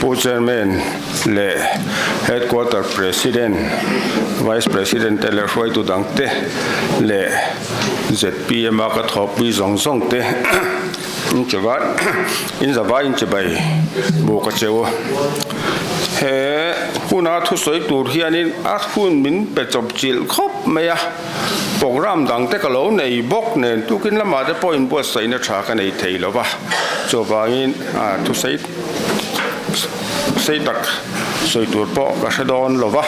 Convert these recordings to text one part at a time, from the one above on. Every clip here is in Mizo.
Pu Chairman leh Headquarter President, Vice President te leh hruaitu dangte leh zpm a ka thawhpui zawng zawng te in zavai in chibai buk a cheu. He huna thusawi tur hianin a hun min pe chawp chilh khawp mai a. Programme dang te ka lo nei bawk nen tukin lamah te pawh inbuatsaihna tha ka nei thei lo va, chuvangin thusei sei tak sawi tur pawh ka hre dawn lo va,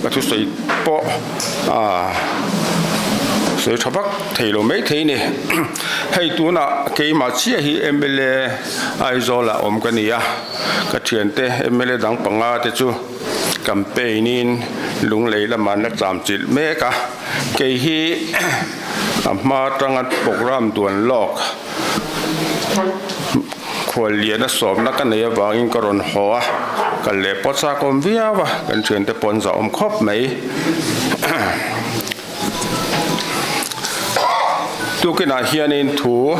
ka thusawi pawh sawi tha vak thei lo mai thei ni. Hei tunah keimah chiah hi mla Aizawlah awm ka ni a, ka thiante mla dang panga te chu. Campaign in Lunglei lamah an la tlam chilh mek a, kei hi a hma atanga programme duan lawk khuallian a sawmna ka nei avangin ka rawn haw a, kal leh pawh chak awm viau a, kan thiante pawh an zah awm khawp mai. Tukinah hianin thu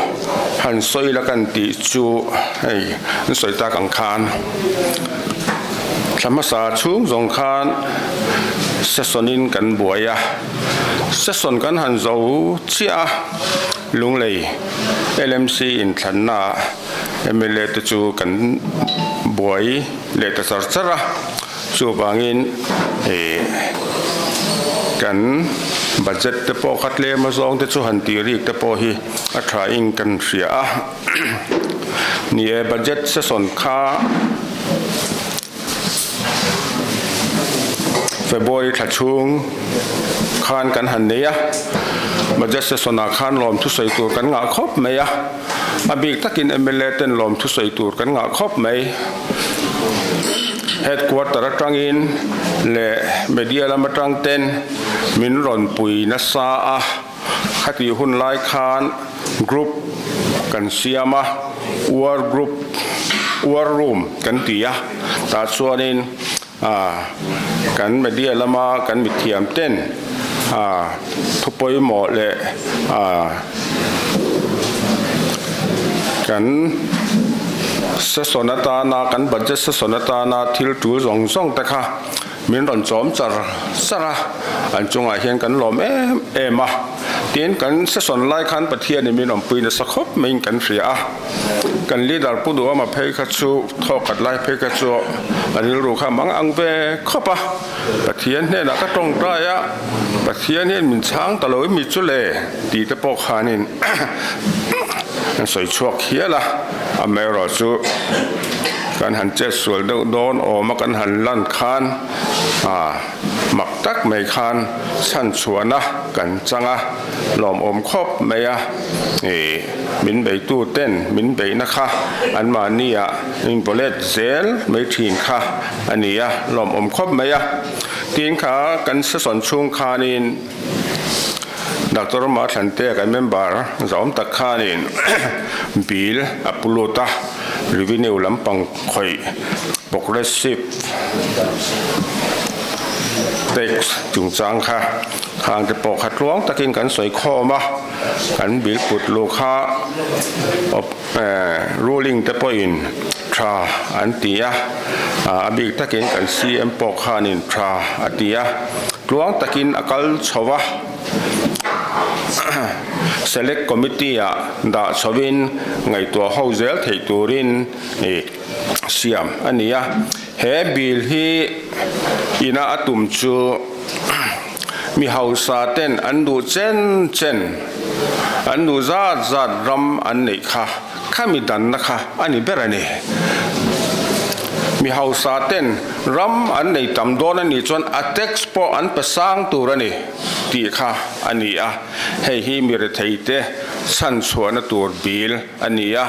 han sawi la kan tih chu hei an sawi tak ang khan thla hmasa chhung zawng khan session in kan buai a, session kan han zo chiah a, Lunglei LMC inthlanna ah mla te chu kan buai leh ta char char a. Chuvangin ih kan budget te pawh kha tlem azawng te chu han tih rik te pawh hi a tha in kan hria a. Ni e, budget session kha February thla chhung khan kan han nei a, budget session ah khan lawm thusawi tur kan ngah khawp mai a, a bik takin mla ten lawm thusawi tur kan ngah khawp mai. Headquarter atangin leh media lam atang ten min rawn pui nasa a, khatih hun lai khan group kan siam a, war group, war room kan ti a, tah chuanin kan media lama kan mithiam ten thu pawimawh leh kan session atana kan budget session atana thil tul zawng zawng te kha min rawn chawm char char a, an chungah hian kan lawm em em a, tin kan session lai khan Pathianin min awmpui nasa khawp maiin kan hria a, kan leader Pu Duhama phei kha chu thawkhat lai phei kha chu a rilru kha mang ang ve khawp a. Pathian hnenah ka tawngtai a, Pathian hian min chhang ta lo i mi chu le tih te pawh khanin an sawi chhuak hial a, amaherawh chu kan han chet sual deuh dawn awm a kan han lan khan mak tak mai khan chhan chhuahna kan chang a, lawmawm khawp mai a, ih min beitu ten min beihna kha anmahni ah inbawlet zel mai thin kha. A ni a, lawmawm khawp mai a. Tin kha kan session chhung khanin Doctor Rama Thlantea kan member zahawm tak khanin bill a pu lut a, revenue lampang khawih progressive tax chungchang kha khang te pawh kha tluang takin kan sawi khawm a, kan bill put luh kha Ruling te pawhin tha an ti a, a bik takin kan CM pawh khanin tha a ti a, tluang takin a kal chho a, Select Committee ah dah chhovin ngaihtuah ho zel theih turin siam a ni a, he bill hi ina a tum chu Mi hausa ten an duh chen chen, an duh zat zat ram an neih kha, khami danna kha a ni ber a ni. Mi hausa ten ram an nei tam dawn a nih chuan a tax pawh an pe sang tur a ni tih kha a ni a. Hei hi mi retheite chhanchhuahna tur bill a ni a,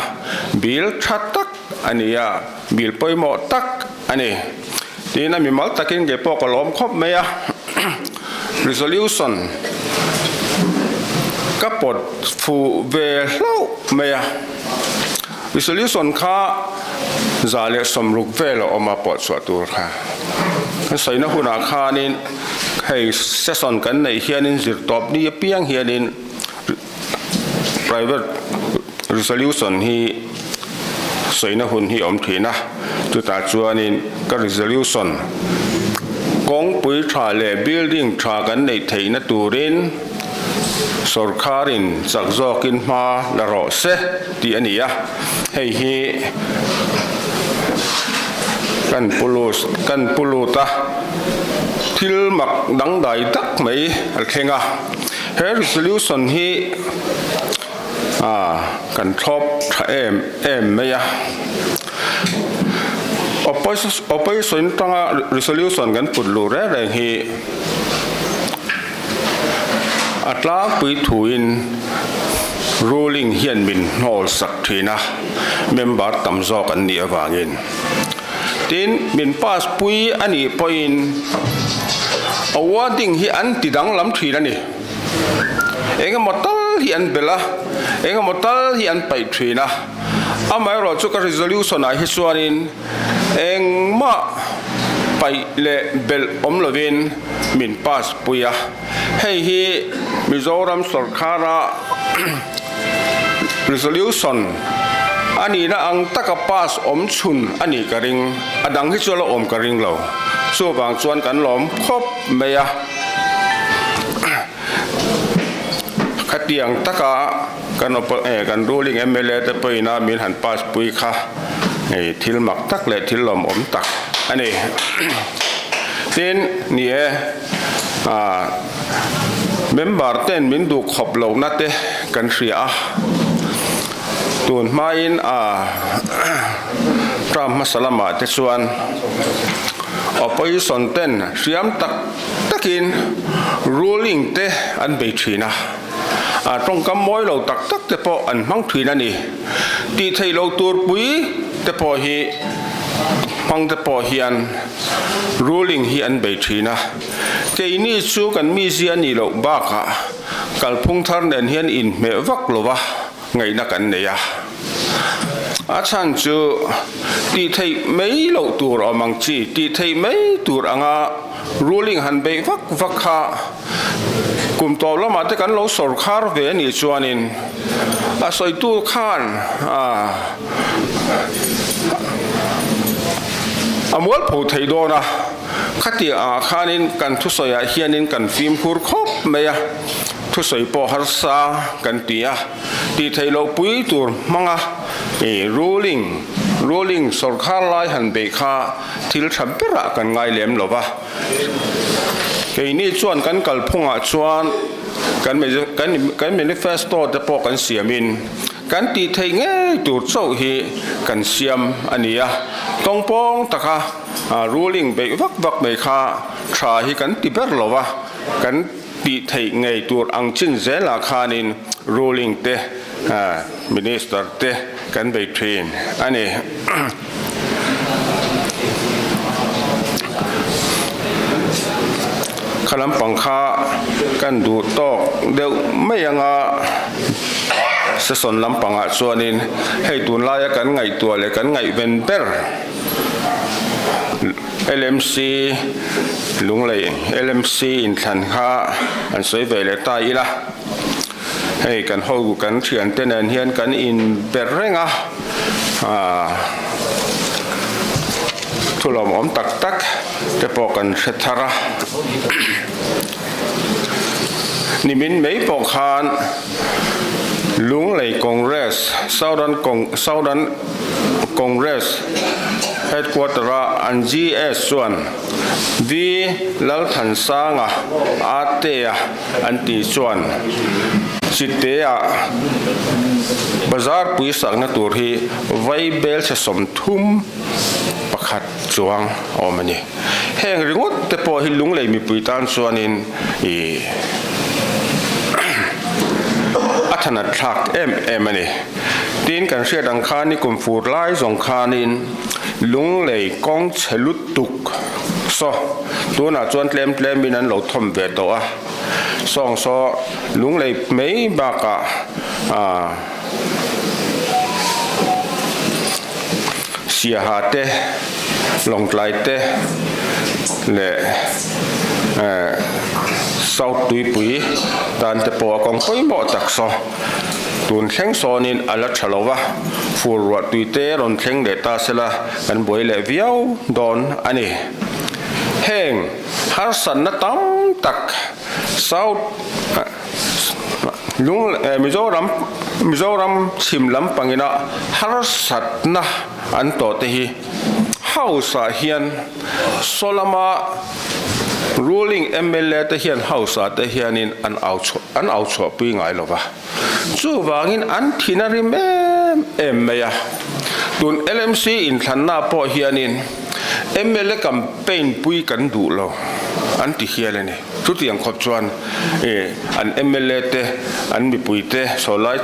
bill tha tak a ni a, bill pawimawh tak a ni. Tin a mimal takin kei pawh ka lawm khawp mai a, resolution ka pawt fuh ve hlauh mai a, resolution kha 160 vel a awm a pawh chhuah tur kha kan sawina hunah khanin hei session kan neih hianin zirtawp ni apiang hianin private resolution hi. sawina hun hi awm thin a, chutah chuanin ka resolution kawngpui tha leh building tha kan neih theihna turin sorkarin chak zawkin hma la rawh se tih a ni a, hei hi kan pu lut kan pu lut a, thil mak dangdai tak mai a thleng a, he resolution hi. A, kan thlawp tha em em mai a. Opposition tanga resolution kan put luh reng reng hi a tlangpui thuin ruling hian min hnawl sak thin a, member tam zawk an nih avangin. Tin, min pass pui a nih pawhin a wording hi an ti danglam thin a ni. Engemaw tal hi an belh a, engemaw tal hi an paih thin a. Amaherawh chu ka resolution ah hi chuanin engmah paih leh belh awm lovin min pass pui a. Hei hi Mizoram sorkara resolution a nihna ang taka pass awm chhun a nih ka ring. A dang hi chu a la awm ka ring lo. Chuvang chuan kan lawm khawp mai a. Khatiang taka kan kan ruling mla te pawhin a min han pass pui kha hei thil mak tak leh thil lawmawm tak a ni. Tin, ni e, member ten min duh khawp lohna te kan hria a, tun hmain term hmasa lamah te chuan opposition ten hriam tak takin ruling te an bei thin a, a tawngkam mawi lo tak tak te pawh an hmang thin a ni. Tih theih loh tur pui te pawh hi hmang te pawh hian ruling hi an bei thin a. Keini chu kan mizia nih loh bakah kalphung thar nen hian inhmeh vak lova ngaihna kan nei a. A chhan chu tih theih mai loh tur awm ang chi, tih theih mai tur anga ruling han beih vak vak kha kum tawp lamah te kan lo sawrkhar ve a nih chuanin a sawitu khan a mualpho thei dawn a, khatiang angah khanin kan thusawiah hianin kan fimkhur khawp mai a, thusawi pawh harsa kan ti a. Tih theih loh pui tur hmanga i ruling ruling sawrkhar lai han beih kha thil tha berah kan ngai lem lo va. Keini chuan kan kalphungah chuan kan kan manifesto te pawh kan siamin kan tih theih ngei tur chauh hi kan siam a ni a. Tawngpawng taka ruling beih vak vak mai kha tha hi kan ti ber lo va. Kan. Tih theih ngei tur ang chin zelah khanin ruling te, minister te kan bei thin a ni. Kha lampang kha kan duh tawk deuh mai anga session lampangah chuanin hei tunlaia kan ngaihtuah leh kan ngaihven ber, LMC Lunglei LMC inthlan kha an sawi ve leh ta ila, hei kan ho kan thiante nen hian kan inber reng a, aah thu lawmawm tak tak te pawh kan hre thar a. Nimin mai pawh khan Lunglei Congress Southern Southern Congress Headquarter-a an GS chuan V Lalthansanga Atea an tih chuan Chite-a bazar pui sakna tur hi Vaibelchhe 30 pakhat chuang a awm a ni. Heng ringawt te pawh hi Lunglei mipui tan chuanin ih a thanat thlak em em a ni. Tin kan hriat ang khan i kum fur lai zawng khanin Lunglei kawng chhe lutuk saw tunah chuan tlem tlemin an lo thawm ve tawh a, sawng saw Lunglei mai bakah ah Siaha te, Lawngtlai te. leh South Tuipui tan te pawh a kawng pawimawh tak saw tun thleng sawnin a la tha lo va, fur ruah tui te rawn thleng leh ta sela kan buai leh viau dawn a ni. Heng harsatna tam tak South Lung Mizoram Mizoram chhim lampangina harsatna an tawh te hi House ah hian saw lama ruling mla te hian House ah te hianin an au chhuah an au chhuahpui ngai lo va. Chuvangin an thin a rim em em mai a. Tun LMC inthlanna pawh hianin mla campaign pui kan duh lo an ti hial a ni. Chutiang khawp chuan an mla te an mipui te sawlai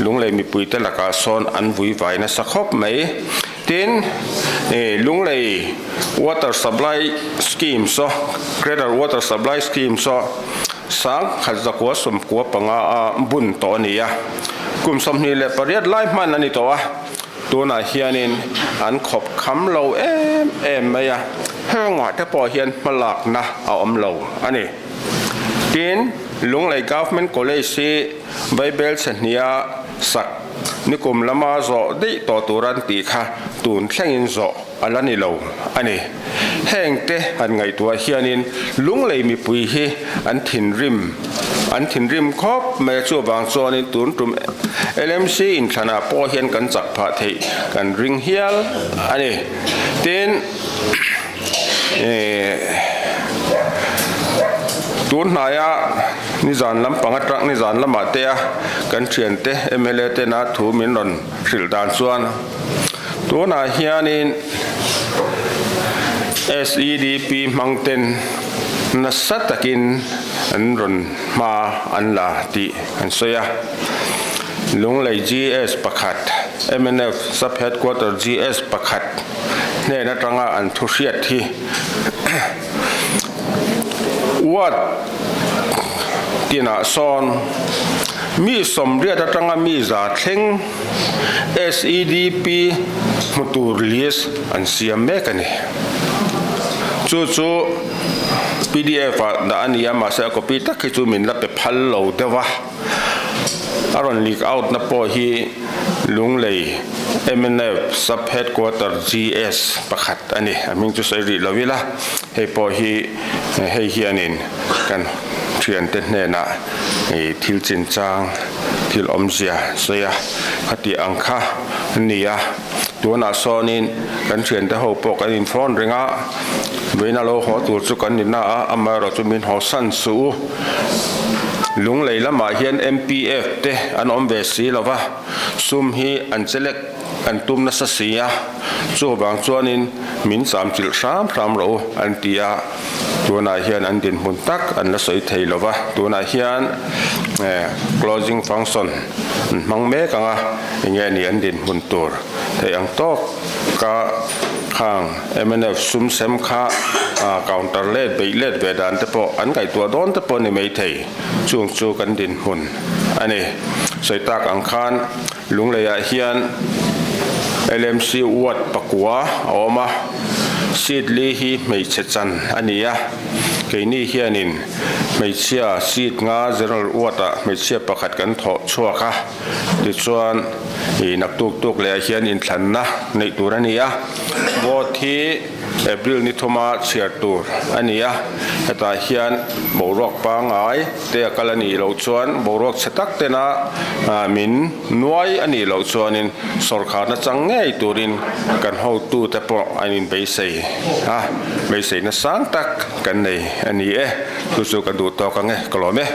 Lunglei mipui te lakah sawn an vui vai nasa khawp mai. Tin, Lunglei Water Supply Scheme saw, Greater Water Supply Scheme saw 1995 a bun tawh a ni a. Kum 28 lai hman a ni tawh a, tunah hianin an khawp kham lo em em mai a, hengah te pawh hian hmalakna a awm lo a ni. Tin, Lunglei Government College hi Vaibel chhehnia sak nikum lama zawh daih tawh tur an tih kha tun thlengin zawh a la ni lo a ni. Hengte han ngaihtuah hianin Lunglei mipui hi an thinrim an thinrim khawp mai a, chuvang chuanin tun tum LMC inthlanah pawh hian kan chak phah theih kan ring hial a ni. Tin, tun hnaia Nizan lampang atang nizan lamah te a kan thiante mla tena thu min rawn hrilh dan chuan tunah hianin SEDP hmang ten nasa takin an rawn hma an la tih an sawi a. Lunglei GS pakhat, mnf Sub Headquarter GS pakhat hnen atanga an thu hriat hi Ward tinah sawn mi 80 atanga mi 100 thleng SEDP hmu tur list an siam mek a ni. Chu chu pdf ah dah a ni a, mahse a copy tak hi chu min la pe phal lo deuh a. A rawn leak out na pawh hi Lunglei mnf Sub Headquarter GS pakhat a ni. A hming chu sawi rih lo ila, hei pawh hi hei hianin kan thiante hnenah thil chinchang thil awmzia sawi a, khati ang kha a ni a. Tunah sawnin kan thiante ho pawh kan inphone reng a, vawiin a lo haw tur chu kan ni na a, amaherawhchu min haw san suh u. Lunglei lamah hian MPF te an awm ve si lo va, sum hi an chelek an tum nasa si a, chuvang chuanin min cham chilh hram hram rawh u an ti a, tunah hian an dinhmun tak an la sawi thei lo va, tunah hian closing function an hmang mek ang a, enge ni an dinhmun tur theih ang tawk ka khang mnf sum sem kha counter let beih let ve dan te pawh an ngaihtuah dawn te pawh a ni maithei chung chu kan dinhmun a ni. Sawi tak ang khan Lungleiah hian LMC ward pakua a awm a, seat li hi hmeichhe chan a ni a, keini hianin hmeichhia seat nga general ward ah hmeichhia pakhat kan thawh chhuak a. Tichuan, ih naktuk tuk leh ah hian inthlanna neih tur a ni a, vote hi April ni thuma chhiar tur a ni a, hetah hian boruak pangngai te a kal a nih loh chuan boruak chhe tak tena min nuai a nih loh chuanin sawrkharna chang ngei turin kan hotute pawh an inbeisei a, beiseina sang tak kan nei a ni e, chu chu ka duh tawk ang e, ka lawm e.